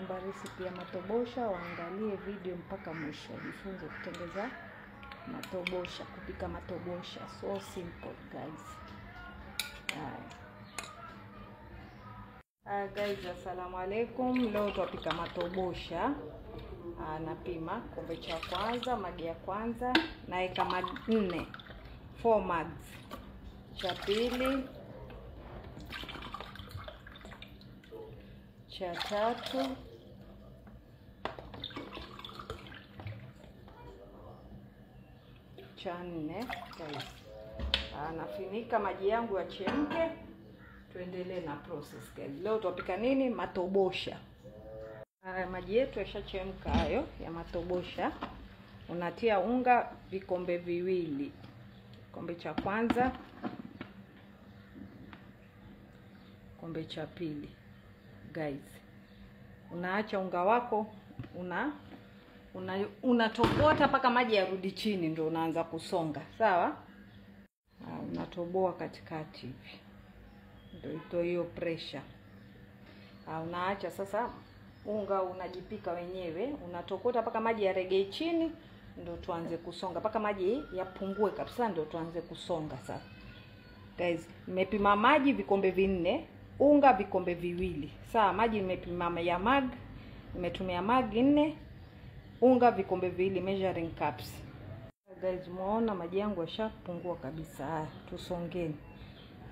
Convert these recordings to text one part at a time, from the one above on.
Walioomba recipe ya matobosha waangalie video mpaka mwisho, jifunze kutengeza matobosha, kupika matobosha. So simple guys. Haya guys, assalamu alaikum. Leo tutapika matobosha. Napima kombe cha kwanza, magi ya kwanza naeka magi 4, 4 mugs. Cha pili, cha tatu, cha nne guys. Nafinika maji yangu yachemke, tuendelee na process guys. Leo tutapika nini? Matobosha. Maji yetu yashachemka hayo ya matobosha. Unatia unga vikombe viwili. Kombe cha kwanza, kombe cha pili guys. Unaacha unga wako unatokota mpaka maji yarudi chini, ndio unaanza kusonga. Sawa? Unatoboa katikati hivi, ndio ito hiyo pressure. Unaacha sasa unga unajipika wenyewe, unatokota mpaka maji yaregee chini, ndio tuanze kusonga mpaka maji yapungue kabisa, ndio tuanze kusonga sasa. Guys, nimepima maji vikombe 4, unga vikombe 2. Sawa, maji nimepima ya mag, nimetumia mag 4, unga vikombe 2, measuring cups. Guys, muona maji yangu yashapungua kabisa. Haya, tusongeni.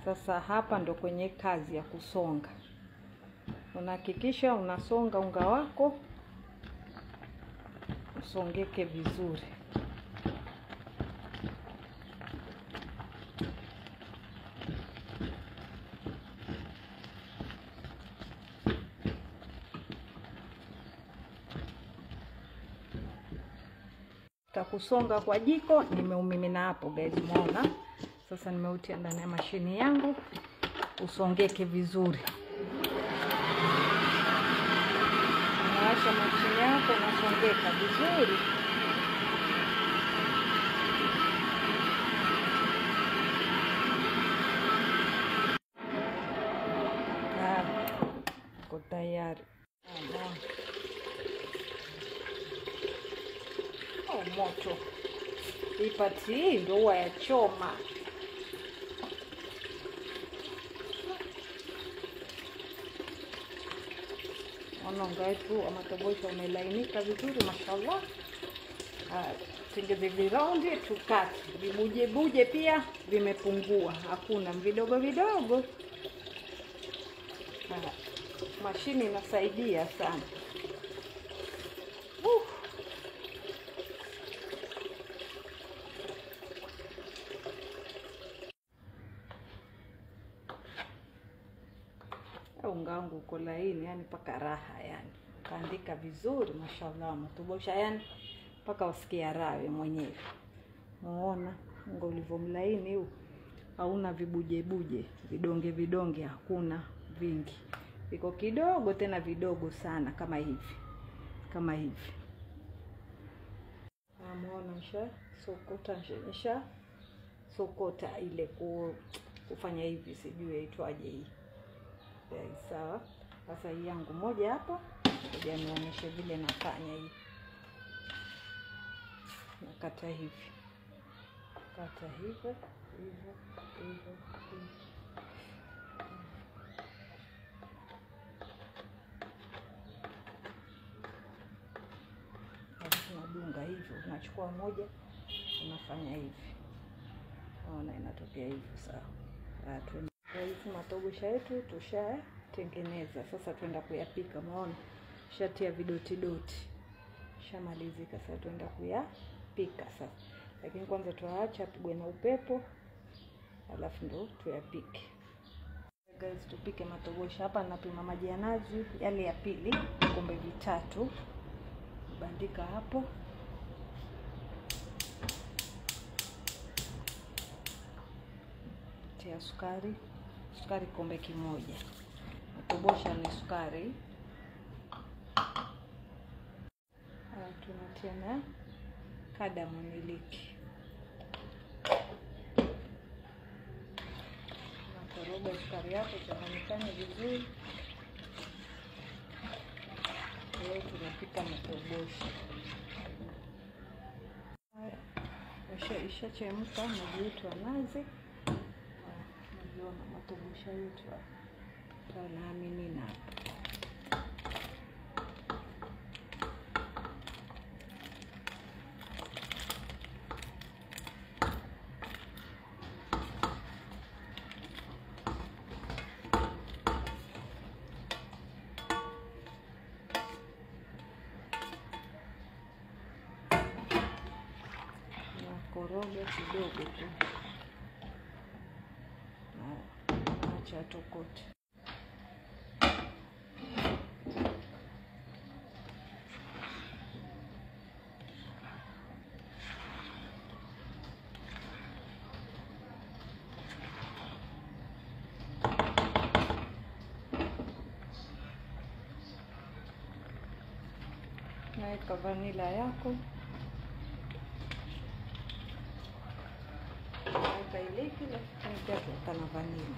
Sasa hapa ndo kwenye kazi ya kusonga. Unahakikisha unasonga unga wako usongeke vizuri. Takusonga kwa jiko, nimeumimina hapo guys, muona. Sasa nimeutia ndani ya mashini yangu usongeke vizuri. Unawasha mashini yako unasongeka vizuri. Uko tayari. Oh, moto. Ipati hii ndio huwa ya choma. Unga wetu wa matobosha umelainika vizuri mashallah. Tengeze viraundi tukate. Vibuje buje pia vimepungua, hakuna vidogo vidogo. Mashini inasaidia sana. Unga wangu uko laini, yani paka raha, yani kaandika vizuri mashallah matobosha, yani paka usikia raha wewe mwenyewe. Muona unga ulivomlaini huu, hauna vibuje buje, vidonge vidonge hakuna vingi. Viko kidogo tena vidogo sana kama hivi. Kama hivi. Muona nisha sokota, nisha sokota ile kufanya hivi, sijui itwaje hii. Sawa. Sasa hii yangu moja hapa, ngoja nionyeshe vile nafanya hii. Nakata hivi. Kata hivi, hivi, hivi, hivi. Unadunga hivyo, unachukua moja, unafanya hivi. Ona inatokea hivi. Sawa. Hizi matobosha yetu tushatengeneza. Sasa tuenda kuyapika. Umeona? Shatia vidoti doti. Shamalizika. Sasa tuenda kuyapika sasa. Lakini kwanza tuacha pigwe na upepo, alafu ndo tuyapike. Guys, tupike matobosha. Hapa napima maji ya nazi yale ya pili, vikombe 3. Bandika hapo. Tia sukari, sukari kombe 1. Matobosha ni sukari. Tunatia na cardamom iliki. Nakoroga sukari yako changanyikane vizuri. Leo tunapika matobosha. Haya, ishachemka maji yetu ya nazi. Najiona matobosha yetu tunaamini hapa. Koroga kidogo tu. Acha tokote. Naweka vanila yako. Iliki lakini pia tuweka na vanila.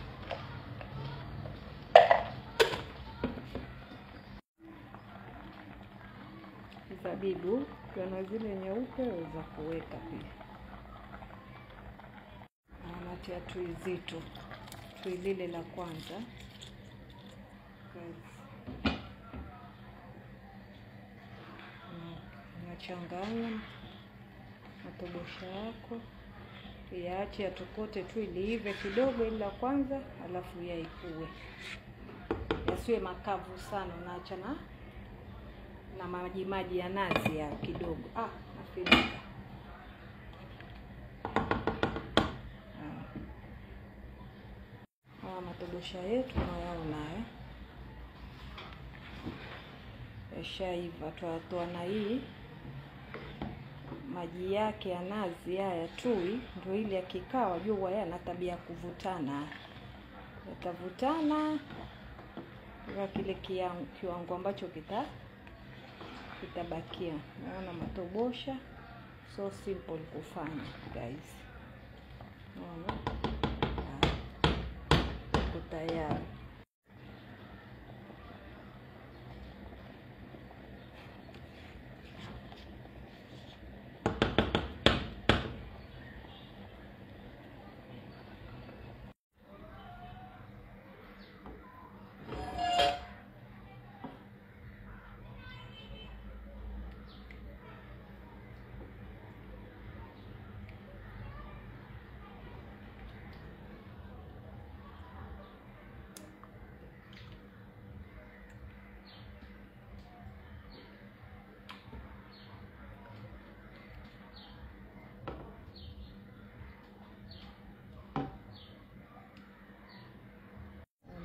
Zabibu kuna zile nyeupe waweza kuweka pia. Natia tui zito, tui lile la kwanza. Nachanganya matobosha yako. Yaache yatokote tu iliive kidogo ile la kwanza, alafu yaipue. Yasiwe makavu sana, unaacha na maji maji ya nazi ya kidogo. Nafinika. Matobosha yetu tunayaona haya. Yashaiva, tuatoa na hii maji yake ya nazi haya tui, ndio ile yakikaa wajua yana tabia kuvutana. Yatavutana kwa kile kiwango ambacho kitabakia. Naona matobosha so simple kufanya guys. Naona iko tayari.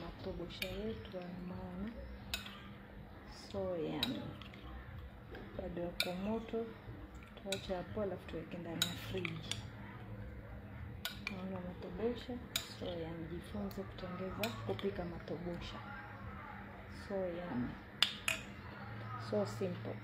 Matobosha yetu haya maana so yummy. Bado yako moto, tuache hapo alafu tuweke ndani ya friji. Naona matobosha so yummy. Jifunze kutengeza kupika matobosha. So yummy, so simple.